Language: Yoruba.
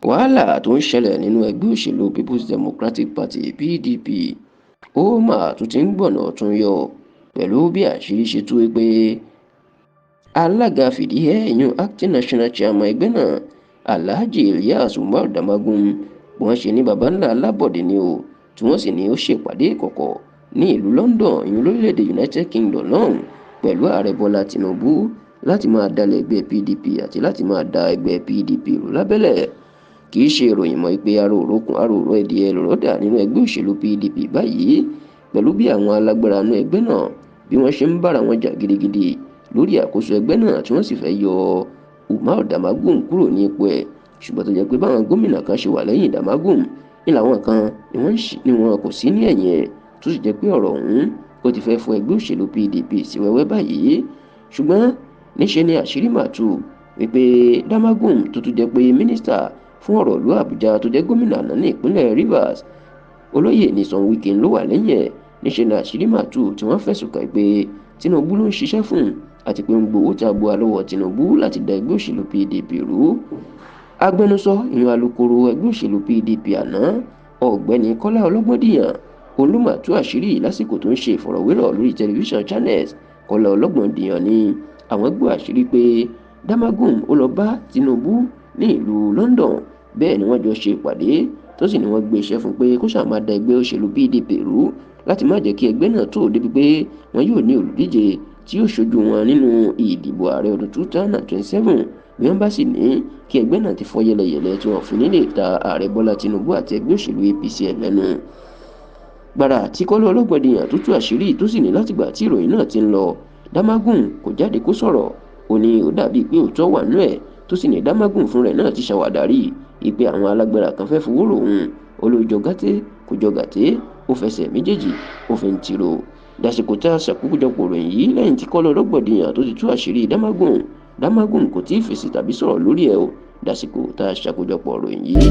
Wàhálà tó ń ṣẹlẹ̀ nínú ẹgbẹ́ òṣèlú Peoples Democratic Party, PDP, ó mà tún ti ń gbọ̀nà ọ̀tun yọ pẹ̀lú bí àṣírí ṣe tú pé alága fìdíhẹ́, ìyún acting national chairman ẹgbẹ́ náà, Alhaji Ilyas Umar Damagum, bí wọ́n ṣe ní baba ńlá alábọ̀dé ni o, tí wọ́n sì ní ó ṣèpàdé ìkọ̀kọ̀ ní ìlú London, ìyún lórílẹ̀‐èdè United Kingdom lọ́hùn, pẹ̀lú Ààrẹ Bọ́lá Tinubu láti máa dalẹ̀ ẹgbẹ́ PDP àti láti máa da ẹgbẹ́ PDP rú lábẹ́lẹ̀. Kì í ṣe ìròyìn mọ́ pé aró òrókùn aró òró ẹdìẹ lọ̀rọ̀ dà nínú ẹgbẹ́ òṣèlú PDP báyìí, pẹ̀lú bí àwọn alágbára inú ẹgbẹ́ náà bí wọ́n ṣe ń bára wọn jà gidigidi lórí àkóso ẹgbẹ́ náà, tí wọ́n sì fẹ́ yọ Umar Damagum kúrò ní ipò ẹ̀, ṣùgbọ́n tó jẹ́ pé báwọn gómìnà kan ṣe wà lẹ́yìn Damagum ní làwọn kan ni wọn kò sí ní ẹ̀yìn ẹ̀, tó sì jẹ́ pé ọ̀rọ̀ ọ̀hún ó ti fẹ́ fọ́ ẹgbẹ́ òṣèlú PDP sí wẹ́wẹ́ báyìí. Ṣùgbọ́n níṣe ni àṣírí mà tú wípé Damagum, tó tún jẹ́ pé mínísítà fún ọ̀rọ̀ ìlú Àbújá, tó jẹ́ gómìnà àná ní ìpínlẹ̀ Rivers, Olóyè Nyesom Wike, ló wà lẹ́yìn ẹ̀. Níṣe ni àṣírí mà tú tí wọ́n fẹ̀sùn kàn pé Tinubu ló ń ṣiṣẹ́ fún àti pé ń gbowó tabua lọ́wọ́ Tinubu láti da ẹgbẹ́ òṣèlú PDP rú. Agbẹnusọ, ìyẹn alukoro ẹgbẹ́ òṣèlú PDP àná, Ọ̀gbẹ́ni Kọ́lá Ọlọ́gbọ́ndìyàn, òun ló mà tú àṣírí lásìkò tó ń ṣe ìfọ̀rọ̀wérọ̀ lórí tẹlifíṣàn Channels. Kọ́lá Ọlọ́gbọ́ndìyàn ní àwọn gbọ́ àṣírí pé Damagum ó lọ bá Tinubu ní ìlú London, bẹ́ẹ̀ ni wọ́n jọ ṣe ìpàdé, tó sì ní wọ́n gbé iṣẹ́ fún pé kó ṣáà máa da ẹgbẹ́ òṣèlú PDP rú láti má jẹ́ kí ẹgbẹ́ náà tó débi pé wọn yóò ní olùdíje tí yóò ṣojú wọn nínú ìdìbò ààrẹ ọdún 2027, bí wọ́n bá sì ní kí ẹgbẹ́ náà ti fọ́ yẹlẹyẹlẹ tí wọ́n fi nílé ta Ààrẹ Bọ́lá Tinubu àti ẹgbẹ́ òṣèlú APC ẹ̀ lẹ́nu. Gbàrà tí Kọ́lá Ọlọ́gbọ́ndìyàn tó tú àṣírí, tó sì ní látìgbà tí ìròyìn náà ti ń lọ, Damagum kò jáde kó sọ̀rọ̀, ó ní ó dàbíi pé òótọ́ wà nú ẹ̀, tó sì ní Damagum fúnra ẹ̀ náà ti ṣàwàdà rí ìpè àwọn alágbára kan fẹ́ fowó rò òun olójó gàtẹ́ kò jọ gàtẹ́, ó fẹsẹ̀ méjèèjì ó fi ń tiro. Dàsìkò tá a ṣàkójọpọ̀ ròyìn yìí, lẹ́yìn tí Kọ́lá Ọlọ́gbọ́ndìyàn tó ti tú àṣírí Damagum, Damagum kò tí ì fèsì tàbí sọ̀rọ̀ lórí ẹ̀ o, dàsìkò tá a ṣàkójọpọ̀ ròyìn yìí.